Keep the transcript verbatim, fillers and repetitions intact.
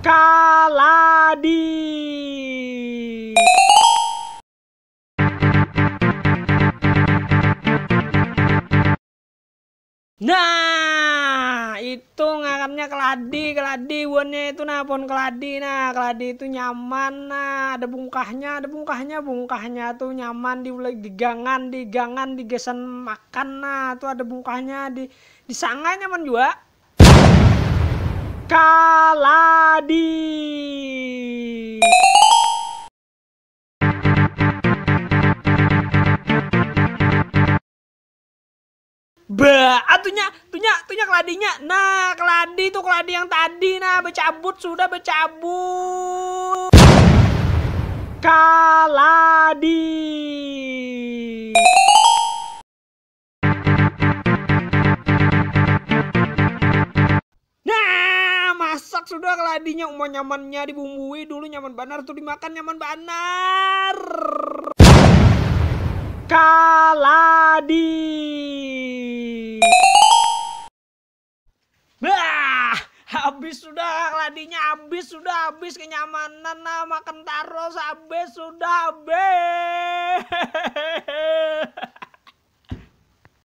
Kaladi. Nah, itu ngarannya keladi, keladi buannya itu nah, pohon keladi nah, keladi itu nyaman nah, ada bungkahnya, ada bungkahnya, bungkahnya tuh nyaman di, di gangan, di gangan, di gasan makan nah, tuh ada bungkahnya, di, di sanga nyaman juga. Kaladi. Ba, atunya, tunya, tunya keladinya. Nah, keladi tuh keladi yang tadi. Nah, becabut sudah becabut. Kaladi. Nah, masak sudah keladinya. Uma nyamannya dibumbui dulu, nyaman banar tuh dimakan, nyaman banar. Kaladi. Bah, habis sudah keladinya, habis sudah, habis kenyamanan nah, makan taros, habis sudah, habis.